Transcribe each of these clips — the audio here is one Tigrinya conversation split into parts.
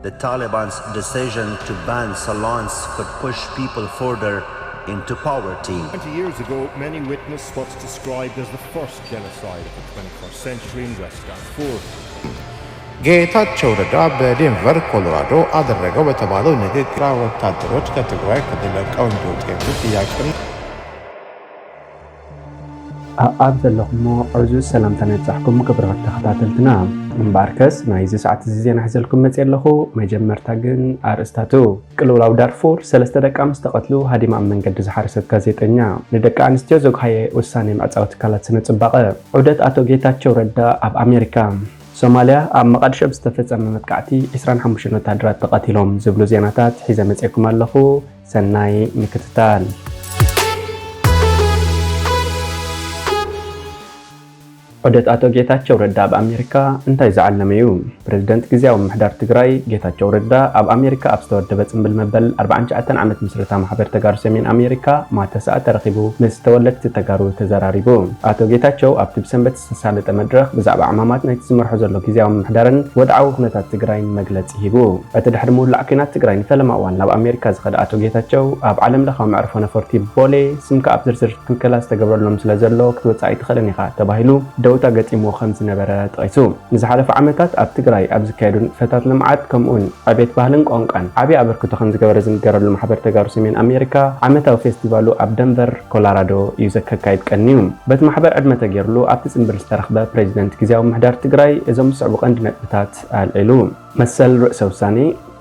The Taliban's decision to ban salons could push people further into poverty. Twenty years ago, many witnessed what's described as the first genocide of the twenty-first century in West Darfur. ጌታቸው ረዳ በዴንቨር ኮሎራዶ አደረገው በተባለው ንግግር ወታደሮች ከትግራይ ክልል ለቀው እንዲወጡ የሚል ጥያቄ ኣብ ዘለኹሞ ዕዙዝ ሰላምታ ነብጻሕኩም ክብራት ተኸታተልትና። እምበኣርከስ ናይዚ ሰዓት እዚ ዜና ሒዘልኩም መጽእ ኣለኹ። መጀመርታ ግን ኣርእስታቱ። ቅልውላው ዳርፉር፣ ሰለስተ ደቂ ኣንስትዮ ተቐትሉ፣ ሃዲማ ኣብ መንገዲ ዝሓረሰት ጋዜጠኛ። ንደቂ ኣንስትዮ ዘጉሃየ ውሳኔ ምዕጻው ትካላት ስነ ጽባቐ። ዑደት ኣቶ ጌታቸው ረዳ ኣብ ኣሜሪካ። ሶማልያ፣ ኣብ መቓድሾ ብዝተፈጸመ መጥቃዕቲ ዕስራን ሓሙሽተን ወታደራት ተቐቲሎም ዝብሉ ዜናታት ሒዘ መጽኤኩም ኣለኹ። ሰናይ ምክትታል። ዑደት ኣቶ ጌታቸው ረዳ ኣብ ኣሜሪካ እንታይ ዝዓለመ እዩ? ፕሬዝደንት ግዝያዊ ምምሕዳር ትግራይ ጌታቸው ረዳ ኣብ ኣሜሪካ ኣብ ዝተወደበ ጽምብል መበል ኣርባዓን ትሽዓተን ዓመት ምስረታ ማሕበር ተጋሩ ሰሜን ኣሜሪካ ማተሰኣ ተረኺቡ ምስ ተወለድቲ ተጋሩ ተዘራሪቡ። ኣቶ ጌታቸው ኣብቲ ብሰንበት ዝተሳለጠ መድረኽ ብዛዕባ ዕማማት ናይቲ ዝመርሖ ዘሎ ግዝያዊ ምምሕዳርን ወድዓዊ ኩነታት ትግራይን መግለጺ ሂቡ። እቲ ድሕሪ ምውላዕ ኲናት ትግራይ ንፈለማ እዋን ናብ ኣሜሪካ ዝኸደ ኣቶ ጌታቸው ኣብ ዓለም ለኻዊ መዕርፎ ነፈርቲ ቦሌ ስምካ ኣብ ዝርዝር ክልከላ ዝተገብረሎም ስለ ዘሎ ክትወጽእ ኣይትኽእልን ኢኻ ተባሂሉ ደውታ ገጢምዎ ከም ዝነበረ ጠቒሱ። ንዝሓለፉ ዓመታት ኣብ ትግራይ ኣብ ዝካየዱ ንጥፈታት ልምዓት ከምኡውን ዕቤት ባህልን ቋንቋን ዓብዪ ኣበርክቶ ከም ዝገበረ ዝንገረሉ ማሕበር ተጋሩ ሰሜን ኣሜሪካ ዓመታዊ ፌስቲቫሉ ኣብ ደንቨር ኮሎራዶ እዩ ዘከካይድ ቀንዩ። በቲ ማሕበር ዕድመ ተገይርሉ ኣብቲ ጽምብል ዝተረኽበ ፕሬዚደንት ግዝያዊ ምምሕዳር ትግራይ እዞም ዝስዕቡ ቀንዲ ነጥብታት ኣልዒሉ። መሰል ርእሰ ውሳኔ።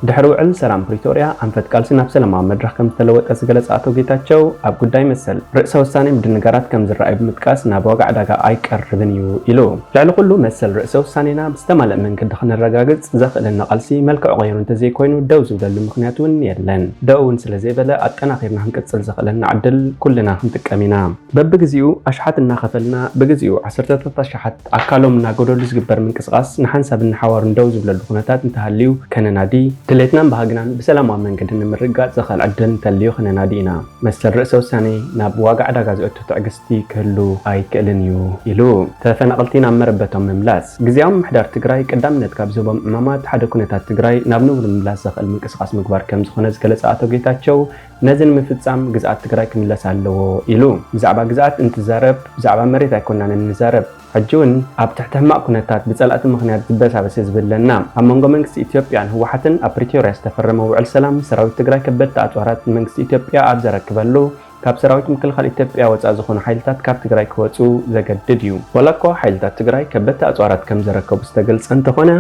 ድሕሪ ውዕል ሰላም ፕሪቶርያ ኣንፈት ቃልሲ ናብ ሰላማዊ መድረኽ ከም ዝተለወጠ ዝገለጸ ኣቶ ጌታቸው ኣብ ጉዳይ መሰል ርእሰ ውሳኔ ምድንጋራት ከም ዝረኣዩ ብምጥቃስ ናብ ዋጋ ዕዳጋ ኣይቀርብን እዩ ኢሉ። ልዕሊ ኩሉ መሰል ርእሰ ውሳኔና ብዝተማልአ መንገዲ ክነረጋግጽ ዘኽእለና ቃልሲ መልክዑ ቀይሩ እንተዘይኮይኑ ደው ዝብለሉ ምኽንያት እውን የለን። ደው እውን ስለ ዘይበለ ኣጠናኺርና ክንቅጽል ዘኽእለና ዕድል ኩልና ክንጥቀም ኢና። በብግዚኡ ኣሽሓት እናኸፈልና ብግዚኡ ዓሰርተታት ኣሽሓት ኣካሎም እናጎደሉ ዝግበር ምንቅስቓስ ንሓንሳብን ንሓዋሩን ደው ዝብለሉ ኩነታት እንተሃልዩ ከነናዲ፣ ድሌትናን ባህግናን ብሰላማዊ መንገዲ ንምርግጋጽ ዘኽእል ዕድል እንተልዩ ከነናዲ ኢና። መሰል ርእሰ ውሳኔ ናብ ዋጋ ዕዳጋ ዘእቱ ትዕግስቲ ክህሉ ኣይክእልን እዩ ኢሉ። ተፈናቐልቲ ናብ መረበቶም ምምላስ። ግዝያዊ ምምሕዳር ትግራይ ቀዳምነት ካብ ዝህቦም ዕማማት ሓደ ኩነታት ትግራይ ናብ ንቡር ምምላስ ዘኽእል ምንቅስቓስ ምግባር ከም ዝኾነ ዝገለጸ ኣቶ ጌታቸው ነዚ ንምፍጻም ግዝኣት ትግራይ ክምለስ ኣለዎ ኢሉ። ብዛዕባ ግዝኣት እንትዛረብ ብዛዕባ መሬት ኣይኮናን እንዛረብ። ሕጂ እውን ኣብ ትሕቲ ሕማቕ ኩነታት ብጸላእቲ ምኽንያት ዝበሳበሰ ህዝቢ ኣለና። ኣብ መንጎ መንግስቲ ኢትዮጵያን ህወሓትን ኣብ ፕሪቶርያ ዝተፈረመ ውዕል ሰላም ሰራዊት ትግራይ ከበድቲ ኣጽዋራት ንመንግስቲ ኢትዮጵያ ኣብ ዘረክበሉ ካብ ሰራዊት ምክልኻል ኢትዮጵያ ወፃእ ዝኾኑ ሓይልታት ካብ ትግራይ ክወፁ ዘገድድ እዩ። ዋላ እኳ ሓይልታት ትግራይ ከበድቲ ኣፅዋራት ከም ዘረከቡ ዝተገልፀ እንተኾነ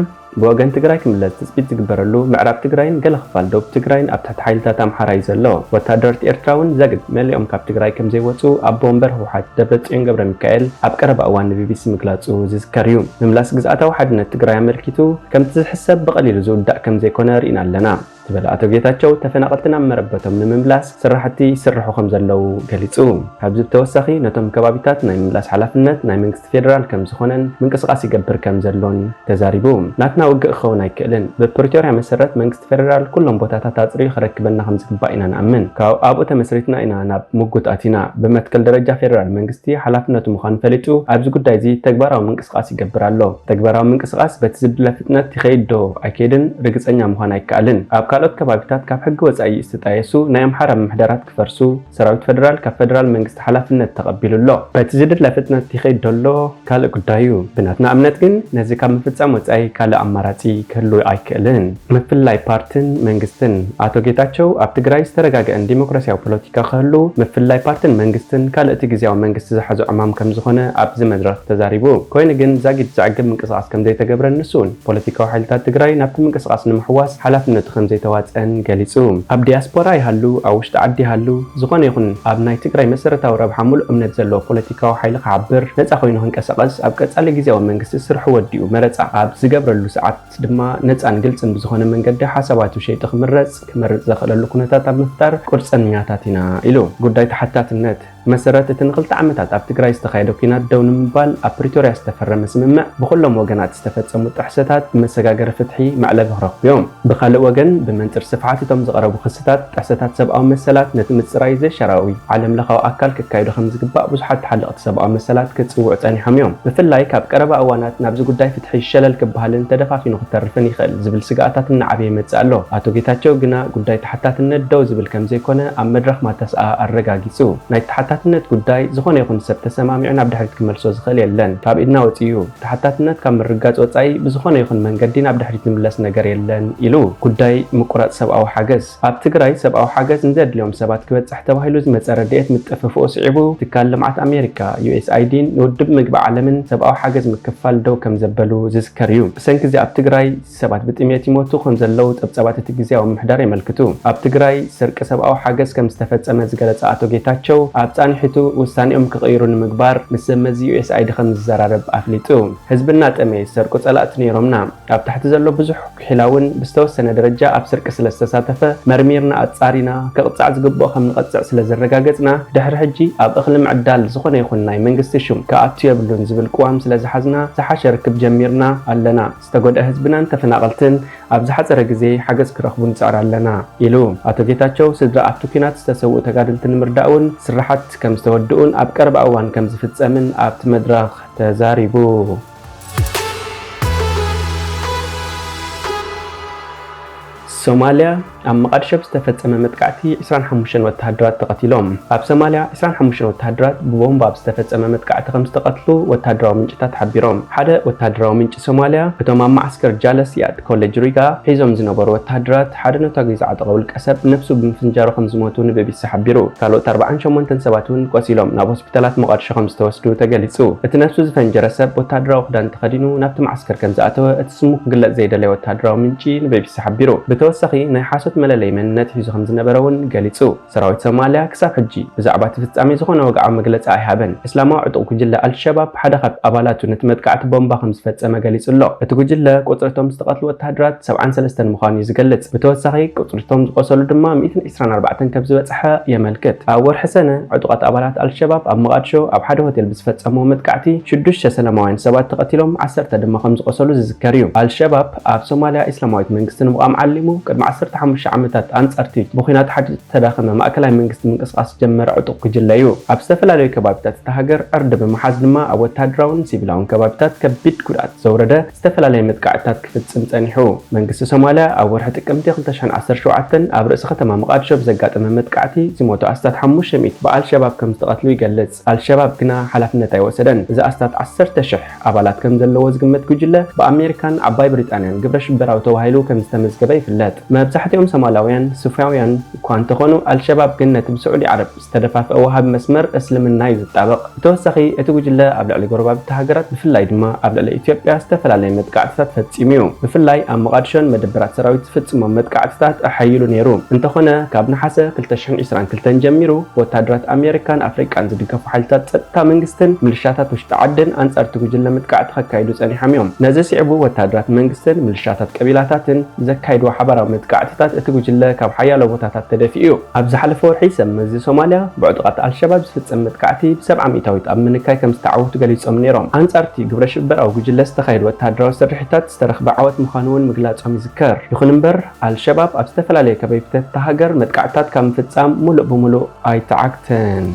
ብወገን ትግራይ ክምለስ ትፅቢት ዝግበረሉ ምዕራብ ትግራይን ገለ ክፋል ደቡብ ትግራይን ኣብ ትሕቲ ሓይልታት ኣምሓራ እዩ ዘሎ። ወታደራት ኤርትራ እውን ዘግድ መሊኦም ካብ ትግራይ ከም ዘይወፁ ኣቦ ወንበር ህወሓት ደብረፅዮን ገብረ ሚካኤል ኣብ ቀረባ እዋን ንቢቢሲ ምግላፁ ዝዝከር እዩ። ምምላስ ግዝኣታዊ ሓድነት ትግራይ ኣመልኪቱ ከምቲ ዝሕሰብ ብቐሊሉ ዝውዳእ ከም ዘይኮነ ርኢና ኣለና። ዝበለ ኣቶ ጌታቸው ተፈናቐልቲ ናብ መረበቶም ንምምላስ ስራሕቲ ይስርሑ ከም ዘለዉ ገሊፁ። ካብዚ ብተወሳኺ ነቶም ከባቢታት ናይ ምምላስ ሓላፍነት ናይ መንግስቲ ፌደራል ከም ዝኾነን ምንቅስቓስ ይገብር ከም ዘሎን ተዛሪቡ። ናትና ውግእ ክኸውን ኣይክእልን። ብፕሪቶርያ መሰረት መንግስቲ ፌደራል ኩሎም ቦታታት ኣፅርዩ ክረክበና ከም ዝግባእ ኢና ንኣምን። ካብ ኣብኡ ተመስሪትና ኢና ናብ ምጉት ኣቲና። ብመትከል ደረጃ ፌደራል መንግስቲ ሓላፍነቱ ምዃኑ ፈሊጡ ኣብዚ ጉዳይ እዚ ተግባራዊ ምንቅስቓስ ይገብር ኣሎ። ተግባራዊ ምንቅስቓስ በቲ ዝድለ ፍጥነት ይኸይድ ዶ ኣይከይድን ርግፀኛ ምዃን ኣይከኣልን። ኣብ ካልኦት ከባቢታት ካብ ሕጊ ወፃኢ ዝተጣየሱ ናይ ኣምሓራ ምምሕዳራት ክፈርሱ፣ ሰራዊት ፈደራል ካብ ፈደራል መንግስቲ ሓላፍነት ተቐቢሉ ኣሎ። በቲ ዝድለ ፍጥነት ይኸይድ ዶ ኣሎ ካልእ ጉዳይ እዩ። ብናትና እምነት ግን ነዚ ካብ ምፍፃም ወፃኢ ካልእ ኣማራፂ ክህሉ ኣይክእልን። ምፍልላይ ፓርትን መንግስትን። ኣቶ ጌታቸው ኣብ ትግራይ ዝተረጋገአን ዲሞክራሲያዊ ፖለቲካ ክህሉ ምፍልላይ ፓርትን መንግስትን ካልእ እቲ ግዝያዊ መንግስቲ ዝሓዞ ዕማም ከም ዝኾነ ኣብዚ መድረኽ ተዛሪቡ። ኮይኑ ግን ዛጊድ ዘዕግብ ምንቅስቓስ ከም ዘይተገብረን ንሱ እውን ፖለቲካዊ ሓይልታት ትግራይ ናብቲ ምንቅስቓስ ንምሕዋስ ሓላፍነቱ ከም ዘይተዋፅአን ገሊፁ። ኣብ ዲያስፖራ ይሃሉ ኣብ ውሽጢ ዓዲ ይሃሉ ዝኾነ ይኹን ኣብ ናይ ትግራይ መሰረታዊ ረብሓ ሙሉእ እምነት ዘለዎ ፖለቲካዊ ሓይሊ ክዓብር ነፃ ኮይኑ ክንቀሳቐስ ኣብ ቀፃሊ ግዝያዊ መንግስቲ ስርሑ ወዲኡ መረፃ ኣብ ዝገብረሉ ሰዓት ድማ ነፃን ግልፅን ብዝኾነ መንገዲ ሓሳባቱ ሸይጡ ክምረፅ ክመርፅ ዘኽእለሉ ኩነታት ኣብ ምፍጣር ቁርፀኛታት ኢና ኢሉ። ጉዳይ ተሓታትነት። ብመሰረት እቲ ንክልተ ዓመታት ኣብ ትግራይ ዝተኻየደ ኲናት ደው ንምባል ኣብ ፕሪቶርያ ዝተፈረመ ስምምዕ፣ ብኹሎም ወገናት ዝተፈጸሙ ጥሕሰታት ብመሰጋገሪ ፍትሒ መዕለቢ ክረኽቡ እዮም። ብኻልእ ወገን፣ ብመንጽር ስፍሓት እቶም ዝቐረቡ ክስታት፣ ጥሕሰታት ሰብኣዊ መሰላት ነቲ ምጽራይ ዘይሻራዊ ዓለም ለኻዊ ኣካል ክካየዱ ከም ዝግባእ ብዙሓት ተሓለቕቲ ሰብኣዊ መሰላት ክጽውዑ ጸኒሖም እዮም። ብፍላይ ካብ ቀረባ እዋናት ናብዚ ጉዳይ ፍትሒ ሸለል ክበሃልን ተደፋፊኑ ክተርፍን ይኽእል ዝብል ስግኣታት እናዓበየ ይመጽእ ኣሎ። ኣቶ ጌታቸው ግና ጉዳይ ተሓታትነት ደው ዝብል ከም ዘይኮነ ኣብ መድረኽ ማተስኣ ኣረጋጊጹ። ናይ ተሓታትነት ጉዳይ ዝኾነ ይኹን ሰብ ተሰማሚዑ ናብ ድሕሪት ክመልሶ ዝኽእል የለን። ካብ ኢድና ወጺኡ እዩ። ተሓታትነት ካብ ምርጋጽ ወጻኢ ብዝኾነ ይኹን መንገዲ ናብ ድሕሪት ዝምለስ ነገር የለን ኢሉ። ጉዳይ ምቁራጽ ሰብኣዊ ሓገዝ። ኣብ ትግራይ ሰብኣዊ ሓገዝ ንዘድልዮም ሰባት ክበጽሕ ተባሂሉ ዝመጸ ረድኤት ምጥፍፍኡ ስዒቡ፣ ትካል ልምዓት ኣሜሪካ፣ ዩ ኤስ ኣይ ዲ ን ንውድብ ምግቢ ዓለምን ሰብኣዊ ሓገዝ ምክፋል ደው ከም ዘበሉ ዝዝከር እዩ። ብሰንኪ እዚ ኣብ ትግራይ ሰባት ብጥሜት ይሞቱ ከም ዘለዉ ጸብጻባት እቲ ግዝያዊ ምምሕዳር የመልክቱ። ኣብ ትግራይ ስርቂ ሰብኣዊ ሓገዝ ከም ዝተፈጸመ ዝገለጸ ኣቶ ጌታቸው፣ ኣብ ጻንሒቱ ውሳኔኦም ክቕይሩ ንምግባር ምስ ሰብ መዚ ዩ ኤስ ኣይ ዲ ከም ዝዘራረብ ኣፍሊጡ። ህዝብና ጠመየ፣ ዝሰርቁ ጸላእቲ ነይሮምና። ኣብ ታሕቲ ዘሎ ብዙሕ ኪሒላ እውን ብዝተወሰነ ደረጃ ኣብ ስርቂ ስለ ዝተሳተፈ መርሚርና ኣጻሪና፣ ክቕጻዕ ዝግብኦ ከም ንቐጽዕ ስለ ዘረጋገጽና፣ ድሕሪ ሕጂ ኣብ እኽሊ ምዕዳል ዝኾነ ይኹን ናይ መንግስቲ ሹም ክኣቱ የብሉን ዝብል ቅዋም ስለ ዝሓዝና፣ ዝሓሸ ርክብ ጀሚርና ኣለና። ዝተጎድአ ህዝብናን ተፈናቐልትን ኣብ ዝሓጸረ ግዜ ሓገዝ ክረኽቡ ንጽዕር ኣለና ኢሉ። ኣቶ ጌታቸው ስድራ ኣብቲ ኲናት ዝተሰውኡ ተጋደልቲ ንምርዳእ እውን ስራሓት ከም ዝተወድኡን ኣብ ቀረባ እዋን ከም ዝፍጸምን ኣብቲ መድረኽ ተዛሪቡ። ሶማልያ፣ ኣብ መቓድሾ ብዝተፈጸመ መጥቃዕቲ ዕስራን ሓሙሽተን ወተሃደራት ተቐቲሎም። ኣብ ሶማልያ ዕስራን ሓሙሽተን ወተሃደራት ብቦምባ ብዝተፈጸመ መጥቃዕቲ ከም ዝተቐትሉ ወተሃደራዊ ምንጭታት ሓቢሮም። ሓደ ወተሃደራዊ ምንጪ ሶማልያ፣ እቶም ኣብ መዓስከር ጃለስያድ ኮሌጅ ሪጋ ሒዞም ዝነበሩ ወተሃደራት ሓደ ነታጒ ዝዓጠቐ ውልቀ ሰብ ነፍሱ ብምፍንጃሩ ከም ዝሞቱ ንቢቢሲ ሓቢሩ። ካልኦት ኣርባዓን ሸሞንተን ሰባት እውን ቆሲሎም ናብ ሆስፒታላት መቓድሾ ከም ዝተወስዱ ተገሊጹ። እቲ ነፍሱ ዝፈንጀረ ሰብ ወተሃደራዊ ክዳን ተኸዲኑ ናብቲ መዓስከር ከም ዝኣተወ እቲ ስሙ ክግለጽ ዘይደለየ ወተሃደራዊ ምንጪ ንቢቢሲ ሓቢሩ። ብተወሳኺ ናይ ሓሶት መለለዪ መንነት ሒዙ ከም ዝነበረ እውን ገሊጹ። ሰራዊት ሶማልያ ክሳብ ሕጂ ብዛዕባ እቲ ፍጻሜ ዝኾነ ወግዓዊ መግለጺ ኣይሃበን። እስላማዊ ዕጡቕ ጉጅለ ኣልሸባብ ሓደ ካብ ኣባላቱ ነቲ መጥቃዕቲ ቦምባ ከም ዝፈጸመ ገሊጹ ኣሎ። እቲ ጉጅለ ቁጽሪ እቶም ዝተቐትሉ ወተሃደራት ሰብዓን ሰለስተን ምዃኑ እዩ ዝገልጽ። ብተወሳኺ ቁጽሪ እቶም ዝቆሰሉ ድማ ሚእትን ዕስራን ኣርባዕተን ከም ዝበጽሐ የመልክት። ኣብ ወርሒ ሰነ ዕጡቓት ኣባላት ኣልሸባብ ኣብ መቓድሾ ኣብ ሓደ ሆቴል ብዝፈጸምዎ መጥቃዕቲ ሽዱሽተ ሰላማውያን ሰባት ተቐቲሎም ዓሰርተ ድማ ከም ዝቆሰሉ ዝዝከር እዩ። ኣልሸባብ ኣብ ሶማልያ እስላማዊት መንግስቲ ንምቋም ዓሊሙ ቅድሚ ዓሰርተ ሓሙሽተ ዓመታት ኣንጻርቲ ብኲናት ሓድነት ዝተዳኸመ ማእከላይ መንግስቲ ምንቅስቓስ ዝጀመረ ዕጡቕ ጉጅለ እዩ። ኣብ ዝተፈላለዩ ከባቢታት እታ ሃገር ዕርዲ ብምሓዝ ድማ ኣብ ወተሃደራውን ሲቪላውን ከባቢታት ከቢድ ጉድኣት ዘውረደ ዝተፈላለየ መጥቃዕትታት ክፍጽም ጸኒሑ። መንግስቲ ሶማልያ ኣብ ወርሒ ጥቅምቲ ክልተ ሽሕን ዓሰርተ ሸውዓተን ኣብ ርእሲ ከተማ መቓድሾ ብዘጋጠመ መጥቃዕቲ ዝሞቱ ኣስታት ሓሙሽተ ሚእቲ ብኣልሸባብ ከም ዝተቐትሉ ይገልጽ። ኣልሸባብ ግና ሓላፍነት ኣይወሰደን። እዚ ኣስታት ዓሰርተ ሽሕ ኣባላት ከም ዘለዎ ዝግመት ጉጅለ ብኣሜሪካን ዓባይ ብሪጣንያን ግብረ ሽበራዊ ተባሂሉ ከም ዝተመዝገበ ይፍለጥ። መብዛሕትኦም ሶማላውያን ሱፊያውያን እኳ እንተኾኑ፣ ኣልሸባብ ግን ነቲ ብስዑዲ ዓረብ ዝተደፋፍአ ወሃቢ መስመር እስልምና እዩ ዝጣበቕ። ብተወሳኺ፣ እቲ ጉጅለ ኣብ ልዕሊ ጎረባብቲ ሃገራት፣ ብፍላይ ድማ ኣብ ልዕሊ ኢትዮጵያ፣ ዝተፈላለየ መጥቃዕትታት ፈጺሙ እዩ። ብፍላይ ኣብ መቓድሾን መደበራት ሰራዊት ዝፍጽሞም መጥቃዕትታት ኣሐይሉ ነይሩ። እንተኾነ፣ ካብ ነሓሰ ክልተ ሽሕን ዕስራን ክልተን ጀሚሩ፣ ወታደራት ኣሜሪካን ኣፍሪቃን ዝድገፉ ሓይልታት ጸጥታ መንግስትን ምልሻታት ውሽጢ ዓድን ኣንጻር እቲ ጉጅለ መጥቃዕቲ ከካይዱ ጸኒሖም እዮም። ነዚ ስዒቡ፣ ወታደራት መንግስትን ምልሻታት ቀቢላታትን ዘካይድዎ ሓባራዊ መጥቃዕትታት እቲ ጉጅለ ካብ ሓያሎ ቦታታት ተደፊኡ እዩ። ኣብ ዝሓለፈ ወርሒ፣ ሰብ መዚ ሶማልያ ብዕጡቓት ኣልሸባብ ዝፍጸም መጥቃዕቲ ብሰብዓ ሚእታዊት ኣብ ምንካይ ከም ዝተዓወቱ ገሊጾም ነይሮም። ኣንጻር እቲ ግብረ ሽበራዊ ጉጅለ ዝተኻየዱ ወተሃደራዊ ስርሒታት ዝተረኽበ ዓወት ምዃኑ እውን ምግላጾም ይዝከር። ይኹን እምበር፣ ኣልሸባብ ኣብ ዝተፈላለየ ከባቢታት እታ ሃገር መጥቃዕትታት ካብ ምፍጻም ምሉእ ብምሉእ ኣይተዓግተን።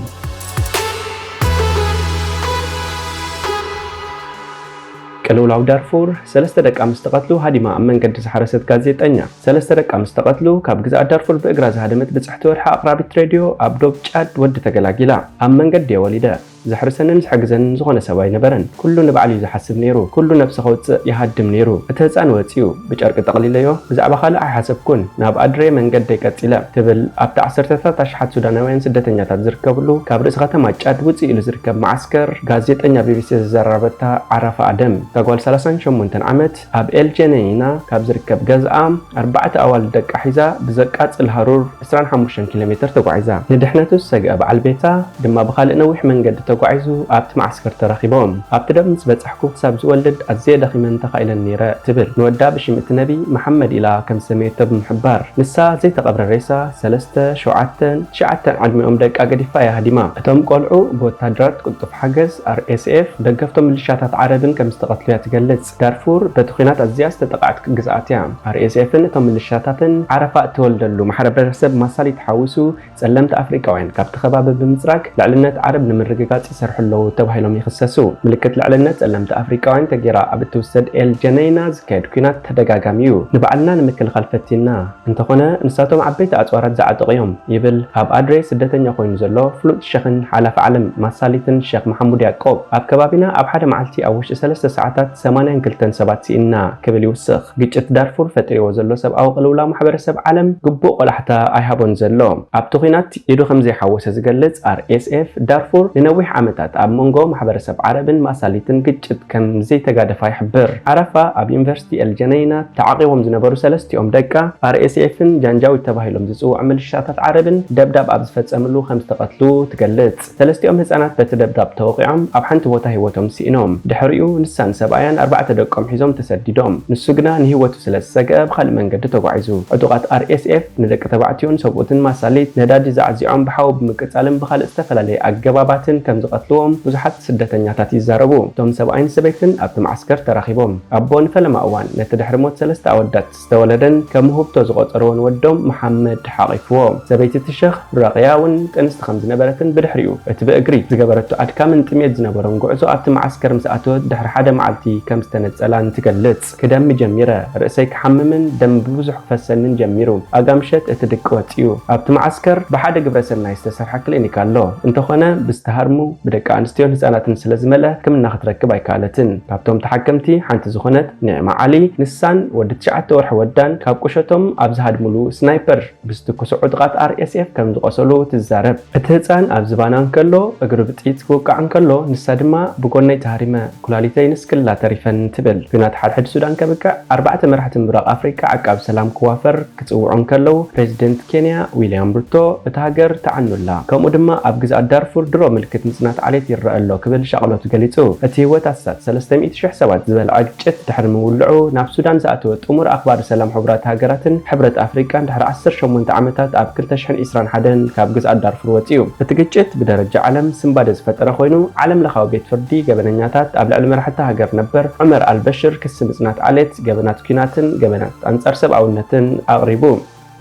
ቅልውላው ዳርፉር፣ ሰለስተ ደቃ ምስ ተቐትሉ ሃዲማ ኣብ መንገዲ ዝሓረሰት ጋዜጠኛ። ሰለስተ ደቃ ምስ ተቐትሉ፣ ካብ ግዝኣት ዳርፉር ብእግራ ዝሃደመት ብጽሕቲ ወርሒ ኣቕራቢት ሬድዮ ኣብ ዶብ ጫድ ወዲ ተገላጊላ። ኣብ መንገዲ እየ ወሊደ። ዘሕርሰንን ዝሕግዘንን ዝኾነ ሰብ ኣይነበረን። ኩሉ ንባዕሉ እዩ ዝሓስብ ነይሩ። ኩሉ ነብሲ ከውጽእ ይሃድም ነይሩ። እቲ ህጻን ወጺኡ፣ ብጨርቂ ጠቕሊለዮ፣ ብዛዕባ ካልእ ኣይሓሰብኩን። ናብ ኣድሬ መንገደይ ቀጺለ፣ ትብል ኣብቲ ዓሰርተታት ኣሽሓት ሱዳናውያን ስደተኛታት ዝርከብሉ ካብ ርእሲ ከተማ ጫድ ውጽእ ኢሉ ዝርከብ መዓስከር ጋዜጠኛ ቢቢሲ ዘዘራረበታ ዓራፋ ኣደም። እታ ጓል ሰላሳን ሸሞንተን ዓመት ኣብ ኤል ጀነይና ካብ ዝርከብ ገዝኣ ኣርባዕተ ኣዋልድ ደቃ ሒዛ ብዘቃጽል ሃሩር ዕስራን ሓሙሽተን ኪሎ ሜትር ተጓዒዛ። ንድሕነቱ ዝሰግአ በዓል ቤታ ድማ ብኻልእ ነዊሕ መንገዲ ተጓዒዙ ኣብቲ መዓስከር ተረኺቦም። ኣብቲ ደም ምስ በጻሕኩ ክሳብ ዝወልድ ኣዝየ ደኺመን ተኻኢለን ነይረ ትብል ንወዳ ብሽም እቲ ነቢ መሓመድ ኢላ ከም ዝሰመየቶ ብምሕባር፣ ንሳ ዘይተቐብረ ሬሳ ሰለስተ፣ ሸውዓተን ትሽዓተን ዕድሚኦም ደቃ ገዲፋ እያ ሃዲማ። እቶም ቆልዑ ብወታደራት ቅልጡፍ ሓገዝ፣ ኣር ኤስ ኤፍ፣ ደገፍቶም ምልሻታት ዓረብን ከም ዝተቐትሉ እያ ትገልጽ። ዳርፉር በቲ ኲናት ኣዝያ ዝተጠቕዐት ግዝኣት እያ። ኣር ኤስ ኤፍን እቶም ምልሻታትን ዓረፋ እተወልደሉ ማሕበረሰብ ማሳሊት ሓዊሱ ጸለምቲ ኣፍሪቃውያን ካብቲ ከባቢ ብምጽራግ ልዕልነት ዓረብ ንምርግጋጽ ይሰርሑ ኣለዉ ተባሂሎም ይኽሰሱ። ምልክት ልዕልነት ጸለምቲ ኣፍሪቃውያን ተጌራ ኣብ እትውሰድ ኤል ጀነይና ዝካየድ ኲናት ተደጋጋሚ እዩ። ንባዕልና ንምክልኻል ፈቲና እንተኾነ፣ ንሳቶም ዓበይቲ ኣጽዋራት ዝዓጠቑ እዮም ይብል ኣብ ኣድሬ ስደተኛ ኮይኑ ዘሎ ፍሉጥ ሸኽን ሓላፊ ዓለም ማሳሊትን ሸኽ መሓሙድ ያዕቆብ። ኣብ ከባቢና ኣብ ሓደ መዓልቲ ኣብ ውሽጢ ሰለስተ ሰዓታት ሰማንያን ክልተን ሰባት ስኢንና ክብል ይውስኽ። ግጭት ዳርፉር ፈጢርዎ ዘሎ ሰብኣዊ ቅልውላው ማሕበረሰብ ዓለም ግቡእ ቆላሕታ ኣይሃቦን ዘሎ። ኣብቲ ኲናት ኢዱ ከም ዘይሓወሰ ዝገልጽ ኣር ኤስ ኤፍ፣ ዳርፉር ንነዊሕ ዓመታት ኣብ መንጎ ማሕበረሰብ ዓረብን ማሳሊትን ግጭት ከም ዘይተጋደፋ ይሕብር። ዓረፋ ኣብ ዩኒቨርሲቲ ኤል ጀነይና ተዓቂቦም ዝነበሩ ሰለስቲኦም ደቃ፣ ኣር ኤስ ኤፍን ጃንጃዊድ ተባሂሎም ዝጽውዑ ምልሻታት ዓረብን ደብዳብ ኣብ ዝፈጸምሉ ከም ዝተቐትሉ ትገልጽ። ሰለስቲኦም ህጻናት በቲ ደብዳብ ተወቒዖም ኣብ ሓንቲ ቦታ ህይወቶም ስኢኖም። ድሕሪኡ ንሳን ሰብኣያን ኣርባዕተ ደቆም ሒዞም ተሰዲዶም። ንሱ ግና ንህይወቱ ስለ ዝሰግአ ብኻልእ መንገዲ ተጓዒዙ። ዕጡቓት ኣር ኤስ ኤፍ ንደቂ ተባዕትዮን ሰብኡትን ማሳሊት ነዳዲ ዛዕዚዖም ብሓዊ ብምቅጻልን ብኻልእ ዝተፈላለየ ኣገባባትን ከም ዝቐትልዎም ብዙሓት ስደተኛታት ይዛረቡ። እቶም ሰብኣይን ሰበይትን ኣብቲ መዓስከር ተራኺቦም። ኣቦ ንፈለማ እዋን ነቲ ድሕሪ ሞት ሰለስተ ኣወዳት ዝተወለደን ከም ውህብቶ ዝቖጸርዎን ወዶም መሓመድ ሓቒፍዎ። ሰበይቲ እቲ ሸኽ ራቕያ እውን ጥንስቲ ከም ዝነበረትን ብድሕሪኡ እቲ ብእግሪ ዝገበረቶ ኣድካምን ጥሜት ዝነበሮን ጉዕዞ ኣብቲ መዓስከር ምስ ኣተወት ድሕሪ ሓደ መዓልቲ ከም ዝተነጸላን ትገልጽ። ክደሚ ጀሚረ፣ ርእሰይ ክሓምምን ደም ብብዙሕ ክፈሰንን ጀሚሩ። ኣጋ ምሸት እቲ ድቂ ወጺኡ። ኣብቲ መዓስከር ብሓደ ግብረ ሰናይ ዝተሰርሐ ክሊኒክ ኣሎ። እንተኾነ ብዝተሃርሙ ብደቂ ኣንስትዮን ህጻናትን ስለ ዝመልአ ሕክምና ክትረክብ ኣይከኣለትን። ካብቶም ተሓከምቲ ሓንቲ ዝኾነት ኒዕማ ዓሊ፣ ንሳን ወዲ ትሽዓተ ወርሒ ወዳን ካብ ቁሸቶም ኣብ ዝሃድሙሉ ስናይፐር ብዝትኩሱ ዕጡቓት ኣር ኤስ ኤፍ ከም ዝቖሰሉ ትዛረብ። እቲ ህጻን ኣብ ዝባና እንከሎ፣ እግሩ ብጥይት ክውቃዕ እንከሎ፣ ንሳ ድማ ብጎነይ ተሃሪመ፣ ኩላሊተይ ንስክላ ተሪፈን ትብል። ኲናት ሓድሕድ ሱዳን ከብቅዕ፣ ኣርባዕተ መራሕቲ ምብራቕ ኣፍሪቃ ዓቃብ ሰላም ክዋፈር ክጽውዑ እንከለዉ፣ ፕሬዚደንት ኬንያ ዊልያም ሩቶ እታ ሃገር ተዓኑላ። ከምኡ ድማ ኣብ ግዝኣት ዳርፉር ድሮ ምልክት ምጽናት ዓሌት ይረአ ኣሎ ክብል ሻቕሎቱ ገሊጹ። እቲ ህይወት ኣስታት ሰለስተ ሚእቲ ሽሕ ሰባት ዝበልዐ ግጭት ድሕሪ ምውልዑ፣ ናብ ሱዳን ዝኣተወ ጥሙር ኣኽባሪ ሰላም ሕቡራት ሃገራትን ሕብረት ኣፍሪቃን ድሕሪ ዓሰርተ ሸሞንተ ዓመታት ኣብ ክልተ ሽሕን ዕስራን ሓደን ካብ ግዝኣት ዳርፉር ወጺኡ። እቲ ግጭት ብደረጃ ዓለም ስንባደ ዝፈጠረ ኮይኑ፣ ዓለም ለኻዊ ቤት ፍርዲ ገበነኛታት ኣብ ልዕሊ መራሕቲ ሃገር ነበር ዑመር ኣልበሽር ክሲ ምጽናት ዓሌት፣ ገበናት ኲናትን ገበናት ኣንጻር ሰብኣውነትን ኣቕሪቡ።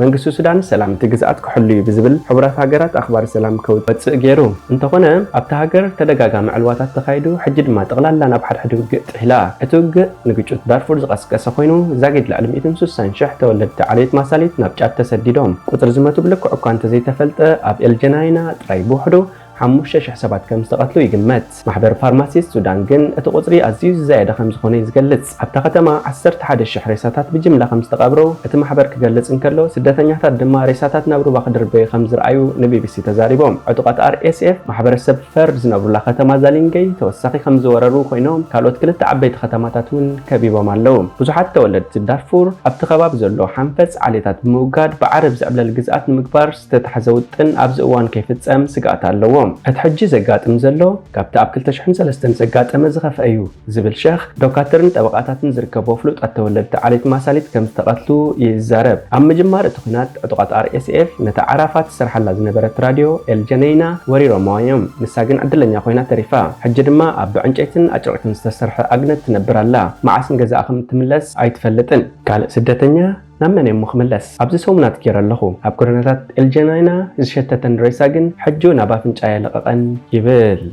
መንግስቲ ሱዳን ሰላም እቲ ግዝኣት ክሕሉ እዩ ብዝብል ሕቡራት ሃገራት ኣኽባሪ ሰላም ከውጽእ ገይሩ። እንተኾነ፣ ኣብታ ሃገር ተደጋጋሚ ዕልዋታት ተኻይዱ፣ ሕጂ ድማ ጠቕላላ ናብ ሓድሕድ ውግእ ጥሒላ። እቲ ውግእ ንግጭት ዳርፉር ዝቐስቀሰ ኮይኑ፣ ዛጊድ ልዕሊ ሚእትን ስሳን ሽሕ ተወለድቲ ዓሌት ማሳሊት ናብ ጫድ ተሰዲዶም። ቁጽሪ ዝመቱ ብልክዕ እኳ እንተዘይተፈልጠ፣ ኣብ ኤልጀናይና ጥራይ ብውሕዱ ሓሙሽተ ሽሕ ሰባት ከም ዝተቐትሉ ይግመት። ማሕበር ፋርማሲስት ሱዳን ግን እቲ ቁጽሪ ኣዝዩ ዝዛየደ ከም ዝኾነ እዩ ዝገልጽ። ኣብታ ከተማ ዓሰርተ ሓደ ሽሕ ሬሳታት ብጅምላ ከም ዝተቐብሩ እቲ ማሕበር ክገልጽ እንከሎ፣ ስደተኛታት ድማ ሬሳታት ናብ ሩባ ክድርበዩ ከም ዝረኣዩ ንቢቢሲ ተዛሪቦም። ዕጡቓት ኣር ኤስ ኤፍ ማሕበረሰብ ፈር ዝነብሩላ ከተማ ዛሊንገይ ተወሳኺ ከም ዝወረሩ ኮይኖም፣ ካልኦት ክልተ ዓበይቲ ከተማታት እውን ከቢቦም ኣለዉ። ብዙሓት ተወለድቲ ዳርፉር ኣብቲ ከባቢ ዘሎ ሓንፈጽ ዓሌታት ብምውጋድ ብዓረብ ዝዕብለል ግዝኣት ንምግባር ዝተታሕዘ ውጥን ኣብዚ እዋን ከይፍጸም ስግኣት ኣለዎም። እቲ ሕጂ ዘጋጥም ዘሎ ካብቲ ኣብ ክልተ ሽሕን ሰለስተን ዘጋጠመ ዝኸፍአ እዩ ዝብል ሸኽ ዶካትርን ጠበቓታትን ዝርከቦ ፍሉጣት ተወለድቲ ዓሌት ማሳሊት ከም ዝተቐትሉ ይዛረብ። ኣብ ምጅማር እቲ ኲናት ዕጡቓት ኣር ኤስ ኤፍ ነታ ዓራፋት ትሰርሓላ ዝነበረት ራድዮ ኤል ጀነይና ወሪሮምዋ እዮም። ንሳ ግን ዕድለኛ ኮይና ተሪፋ። ሕጂ ድማ ኣብ ብዕንጨይትን ኣጭርቕትን ዝተሰርሐ ኣግነት ትነብር ኣላ። መዓስ ንገዛኣ ከም ትምለስ ኣይትፈልጥን። ካልእ ስደተኛ ናብ መን እየ እሞ ክምለስ? ኣብዚ ሰሙናት ገይረ ኣለኹ። ኣብ ጎደናታት ኤልጀናይና ዝሸተተን ሬሳ ግን ሕጂ ናብ ኣፍንጫ የለቐቐን ይብል።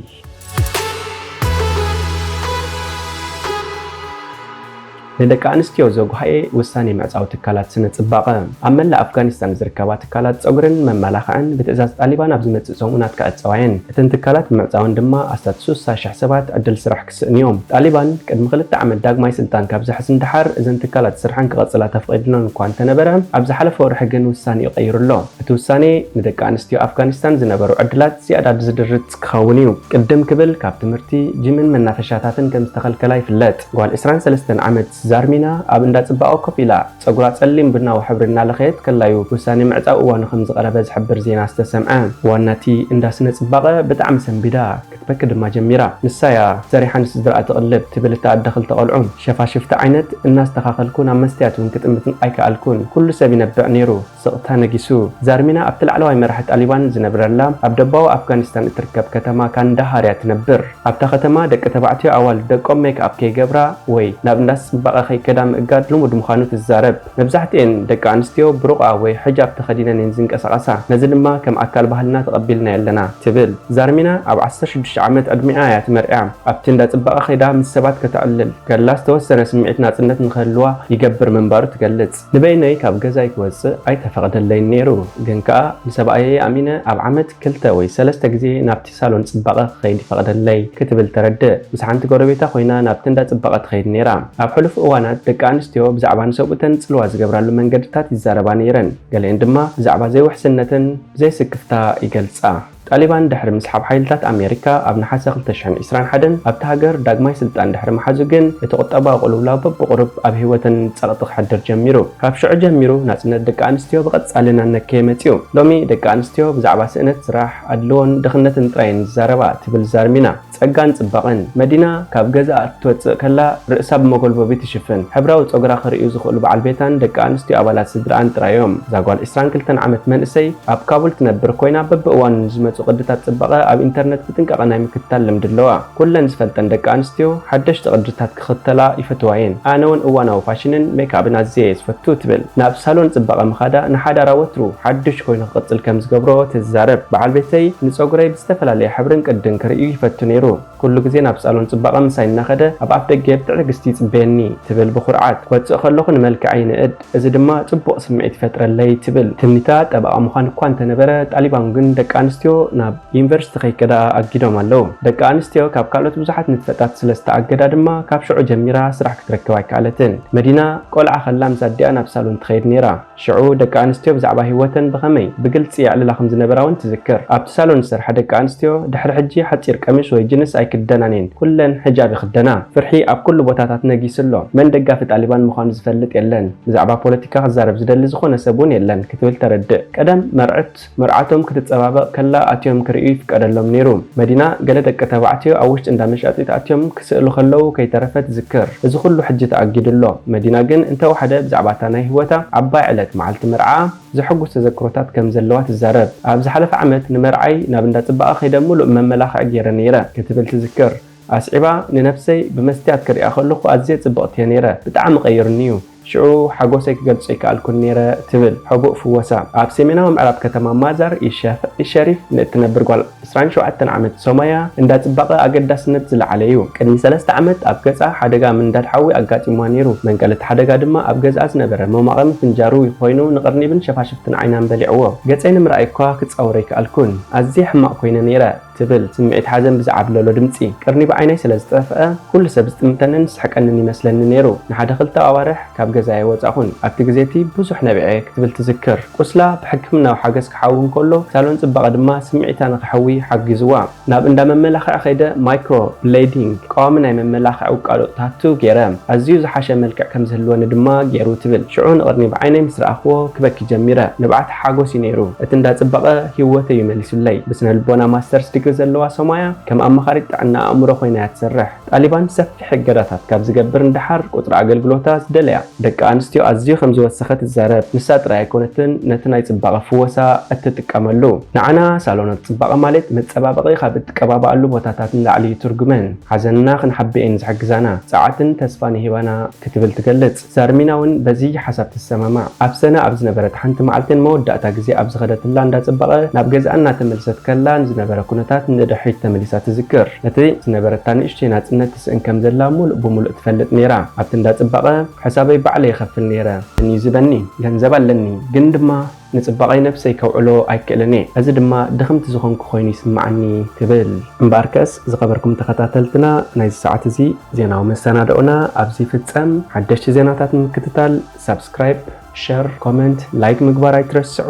ንደቂ ኣንስትዮ ዘጉሃየ ውሳኔ ምዕጻው ትካላት ስነ ጽባቐ። ኣብ መላእ ኣፍጋኒስታን ዝርከባ ትካላት ጸጉርን መመላኽዕን ብትእዛዝ ጣሊባን ኣብ ዝመጽእ ሰሙናት ክዕጸዋ እየን። እተን ትካላት ብምዕጻወን ድማ ኣስታት ስሳ ሽሕ ሰባት ዕድል ስራሕ ክስእኑ እዮም። ጣሊባን ቅድሚ ክልተ ዓመት ዳግማይ ስልጣን ካብ ዝሕዝ ንደሓር፣ እዘን ትካላት ስርሐን ክቐጽላ ተፈቒድለን እኳ እንተነበረ፣ ኣብ ዝሓለፈ ወርሒ ግን ውሳኔኡ ቀይሩ ኣሎ። እቲ ውሳኔ ንደቂ ኣንስትዮ ኣፍጋኒስታን ዝነበሩ ዕድላት ዝያዳ ዝድርት ክኸውን እዩ። ቅድም ክብል ካብ ትምህርቲ፣ ጂምን መናፈሻታትን ከም ዝተኸልከላ ይፍለጥ። ጓል ዕስራን ሰለስተን ዓመት ዛርሚና ኣብ እንዳ ጽባቐ ኮፍ ኢላ ጸጉራ ጸሊም ቡናዊ ሕብሪ እናለኸየት ከላዩ ውሳኔ ምዕጻው እዋኑ ከም ዝቐረበ ዝሕብር ዜና ዝተሰምዐ። ዋናቲ እንዳ ስነ ጽባቐ ብጣዕሚ ሰንቢዳ ክትበኪ ድማ ጀሚራ። ንሳያ ሰሪሓ ንስድራኣ ትቕልብ ትብል እታ ኣደ ክልተ ቆልዑ። ሸፋሽፍቲ ዓይነት እናስተኻኸልኩ ናብ መስትያት እውን ክጥምት ኣይከኣልኩን። ኩሉ ሰብ ይነብዕ ነይሩ። ስቕታ ነጊሱ። ዛርሚና ኣብቲ ላዕለዋይ መራሒ ጣሊባን ዝነብረላ ኣብ ደቡባዊ ኣፍጋኒስታን እትርከብ ከተማ ካንዳሃር እያ ትነብር። ኣብታ ከተማ ደቂ ተባዕትዮ ኣዋልድ ደቆም ሜክኣፕ ከይገብራ ወይ ናብ እንዳ ጽባቐ ከይከዳ ምእጋድ ልሙድ ምዃኑ ትዛረብ። መብዛሕትኤን ደቂ ኣንስትዮ ብሩቓ ወይ ሕጃብ ተኸዲነን እየን ዝንቀሳቐሳ። ነዚ ድማ ከም ኣካል ባህልና ተቐቢልናዮ ኣለና ትብል። ዛርሚና ኣብ ዓሰርተ ሽዱሽተ ዓመት ዕድሚኣ እያ ትመርዕያ። ኣብቲ እንዳ ጽባቐ ከይዳ ምስ ሰባት ከተዕልል ከላ ዝተወሰነ ስምዒት ናጽነት ንክህልዋ ይገብር ምንባሩ ትገልጽ። ንበይነይ ካብ ገዛይ ክወጽእ ኣይተፈቕደለይን ነይሩ፣ ግን ከኣ ንሰብኣየይ ኣሚነ ኣብ ዓመት ክልተ ወይ ሰለስተ ግዜ ናብቲ ሳሎን ጽባቐ ክኸይድ ይፈቕደለይ ክትብል ተረድእ። ምስ ሓንቲ ጎረቤታ ኮይና ናብቲ እንዳ ጽባቐ ትኸይድ ነይራ። ኣብ ሕሉፍ እዋናት ደቂ ኣንስትዮ ብዛዕባ ንሰብኡተን ጽልዋ ዝገብራሉ መንገድታት ይዛረባ ነይረን። ገሊአን ድማ ብዛዕባ ዘይውሕስነተን ብዘይስክፍታ ይገልጻ። ጣሊባን ድሕሪ ምስሓብ ሓይልታት ኣሜሪካ ኣብ ነሓሰ ክልተ ሽሕን ዕስራን ሓደን ኣብታ ሃገር ዳግማይ ስልጣን ድሕሪ ምሓዙ ግን፣ እቲ ቁጠባዊ ቅልውላው በብቑሩብ ኣብ ህይወተን ጸቕጢ ክሕድር ጀሚሩ። ካብ ሽዑ ጀሚሩ ናጽነት ደቂ ኣንስትዮ ብቐጻሊ እናነከየ መጺኡ። ሎሚ ደቂ ኣንስትዮ ብዛዕባ ስእነት ስራሕ፣ ኣድልዎን ድኽነትን ጥራይ እየን ዝዛረባ ትብል ዛርሚና። ጸጋን ጽባቐን። መዲና ካብ ገዛኣ እትወጽእ ከላ ርእሳ ብመጎልበቢ ትሽፍን። ሕብራዊ ጸጉራ ክርእዩ ዝኽእሉ በዓል ቤታን ደቂ ኣንስትዮ ኣባላት ስድራኣን ጥራይ እዮም። እዛ ጓል ዕስራን ክልተን ዓመት መንእሰይ ኣብ ካቡል ትነብር ኮይና፣ በብእዋኑ ንዝመጹ ቅድታት ጽባቐ ኣብ ኢንተርነት ብጥንቃቐ ናይ ምክትታል ልምዲ ኣለዋ። ኩለን ዝፈልጠን ደቂ ኣንስትዮ ሓደሽቲ ቅድታት ክኽተላ ይፈትዋ እየን። ኣነ እውን እዋናዊ ፋሽንን ሜክኣፕን ኣዝየ እየ ዝፈቱ ትብል። ናብ ሳሎን ጽባቐ ምኻዳ ንሓዳራ ወትሩ ሓድሽ ኮይኑ ክቕጽል ከም ዝገብሮ ትዛረብ። በዓል ቤተይ ንጸጉረይ ብዝተፈላለየ ሕብርን ቅድን ክርእዩ ይፈቱ ነይሩ። ኩሉ ግዜ ናብ ሳሎን ጽባቐ ምሳይ እናኸደ ኣብ ኣፍ ደገ ብትዕግስቲ ይጽበየኒ ትብል ብኹርዓት። ክወጽእ ከለኹ ንመልክዐይ ይንእድ፣ እዚ ድማ ጽቡቕ ስምዒት ይፈጥረለይ ትብል። ትምኒታ ጠበቓ ምዃን እኳ እንተነበረ፣ ጣሊባን ግን ደቂ ኣንስትዮ ናብ ዩኒቨርሲቲ ከይከዳ ኣጊዶም ኣለዉ። ደቂ ኣንስትዮ ካብ ካልኦት ብዙሓት ንጥፈታት ስለ ዝተኣገዳ ድማ ካብ ሽዑ ጀሚራ ስራሕ ክትረክብ ኣይከኣለትን። መዲና ቆልዓ ከላ ምስ ኣዲኣ ናብ ሳሎን ትኸይድ ነይራ። ሽዑ ደቂ ኣንስትዮ ብዛዕባ ህይወተን ብኸመይ ብግልጺ የዕልላ ከም ዝነበራ እውን ትዝክር። ኣብቲ ሳሎን ዝሰርሓ ደቂ ኣንስትዮ ድሕሪ ሕጂ ሓጺር ቀሚሽ ወይ ጅንስ ኣይክደናን እየን፣ ኩለን ሕጃብ ይኽደና። ፍርሒ ኣብ ኩሉ ቦታታት ነጊሱ ኣሎ። መን ደጋፊ ጣሊባን ምዃኑ ዝፈልጥ የለን። ብዛዕባ ፖለቲካ ክዛረብ ዝደሊ ዝኾነ ሰብ እውን የለን ክትብል ተረድእ። ቀደም መርዑት መርዓቶም ክትጸባበቕ ከላ ኣትዮም ክርእዩ ይፍቀደሎም ነይሩ። መዲና ገለ ደቂ ተባዕትዮ ኣብ ውሽጢ እንዳ መሻጢት ኣትዮም ክስእሉ ከለዉ ከይተረፈ ትዝክር። እዚ ኩሉ ሕጂ ተኣጊዱ ኣሎ። መዲና ግን እንተወሓደ ብዛዕባ እታ ናይ ህይወታ ዓባይ ዕለት መዓልቲ መርዓ ዘሐጉስ ተዘክሮታት ከም ዘለዋ ትዛረብ። ኣብ ዝሓለፈ ዓመት ንመርዓይ ናብ እንዳ ጽባቐ ከይደ ምሉእ መመላኽዒ ገይረ ነይረ ክትብል ትዝክር። ኣስዒባ፣ ንነብሰይ ብመስትያት ክሪኣ ከለኹ ኣዝየ ጽብቕቲ እየ ነይረ። ብጣዕሚ ቀይሩኒ እዩ። ሽዑ ሓጎሰይ ክገልጾ ኣይከኣልኩን ነይረ ትብል። ሕቡእ ፍወሳ። ኣብ ሰሜናዊ ምዕራብ ከተማ ማዛር ኢሸፍ-፣ ኢሸሪፍ ንእትነብር ጓል ዕስራን ሸውዓተን ዓመት ሶማያ እንዳ ጽባቐ ኣገዳስነት ዝለዓለ እዩ። ቅድሚ ሰለስተ ዓመት ኣብ ገጻ ሓደጋ ምንዳድ ሓዊ ኣጋጢምዋ ነይሩ። መንቀሊ እቲ ሓደጋ ድማ ኣብ ገዝኣ ዝነበረ መማቐሚ ፍንጃሩ ኮይኑ ንቕርኒብን ሸፋሽፍትን ዓይናን በሊዕዎ። ገጸይ ንምርኣይ እኳ ክጻወር ኣይከኣልኩን። ኣዝየ ሕማቕ ኮይነ ነይረ። ትብል ስምዒት ሓዘን ብዝዓብለሎ ድምጺ። ቅርኒብ ዓይነይ ስለ ዝጠፍአ፣ ኩሉ ሰብ ዝጥምተንን ዝስሕቀንን ይመስለኒ ነይሩ። ንሓደ ክልተ ኣዋርሕ ካብ ገዛይ ኣይወጻኹን። ኣብቲ ግዜ እቲ ብዙሕ ነቢዐ ክትብል ትዝክር። ቁስላ ብሕክምናዊ ሓገዝ ክሓዊ እንከሎ፣ ሳሎን ጽባቐ ድማ ስምዒታ ንኽሕዊ ሓጊዝዋ። ናብ እንዳ መመላኽዒ ከይደ ማይክሮ ብሌዲንግ፣ ቀዋሚ ናይ መመላኽዒ ውቃጦ ታቱ ገይረ። ኣዝዩ ዝሓሸ መልክዕ ከም ዝህልወኒ ድማ ገይሩ ትብል። ሽዑ ንቕርኒብ ዓይነይ ምስ ረኣኽዎ ክበኪ ጀሚረ። ንብዓት ሓጎስ እዩ ነይሩ። እቲ እንዳ ጽባቐ ህይወተይ እዩ መሊሱለይ። ብስነ ልቦና ማስተርስ ዲግሪ ዘለዋ ሶማያ ከም ኣማኻሪት ጥዕና ኣእምሮ ኮይና እያ ትሰርሕ። ጣሊባን ሰፊሕ እገዳታት ካብ ዝገብር ንደሓር ቁጽሪ ኣገልግሎታ ዝደለያ ደቂ ኣንስትዮ ኣዝዩ ከም ዝወሰኸ ትዛረብ። ንሳ ጥራይ ኣይኮነትን ነቲ ናይ ጽባቐ ፍወሳ እትጥቀመሉ። ንዓና ሳሎናት ጽባቐ ማለት መጸባበቒ ካብ እትቀባብኣሉ ቦታታት ንላዕሊ እዩ ትርጉመን። ሓዘንና ክንሓብእ እየን ዝሕግዛና። ጸዓትን ተስፋን ይህባና ክትብል ትገልጽ። ዛርሚና እውን በዚ ሓሳብ ትሰማማዕ። ኣብ ሰነ ኣብ ዝነበረት ሓንቲ መዓልቲ ንመወዳእታ ግዜ ኣብ ዝኸደትላ እንዳ ጽባቐ ናብ ገዝኣ እናተመልሰት ከላ ንዝነበረ ኩነታት ንድሕሪት ተመሊሳ ትዝክር። ነቲ ዝነበረታ ንእሽተይ ናጽነት ትስእን ከም ዘላ ምሉእ ብምሉእ ትፈልጥ ነይራ። ኣብቲ እንዳ ጽባቐ ሕሳበይ ባዕለይ ይኸፍል ነይረ። እዩ ዝበኒ፣ ገንዘብ ኣለኒ፣ ግን ድማ ንጽባቐይ ነብሰይ ከውዕሎ ኣይክእልን እየ። እዚ ድማ ድኽምቲ ዝኾንኩ ኮይኑ ይስምዓኒ ትብል። እምበኣርከስ ዝኸበርኩም ተኸታተልትና ናይዚ ሰዓት እዚ ዜናዊ መሰናድኦና ኣብዚ ይፍጸም። ሓደሽቲ ዜናታት ንምክትታል ሳብስክራይብ፣ ሸር፣ ኮመንት፣ ላይክ ምግባር ኣይትረስዑ።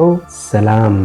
ሰላም።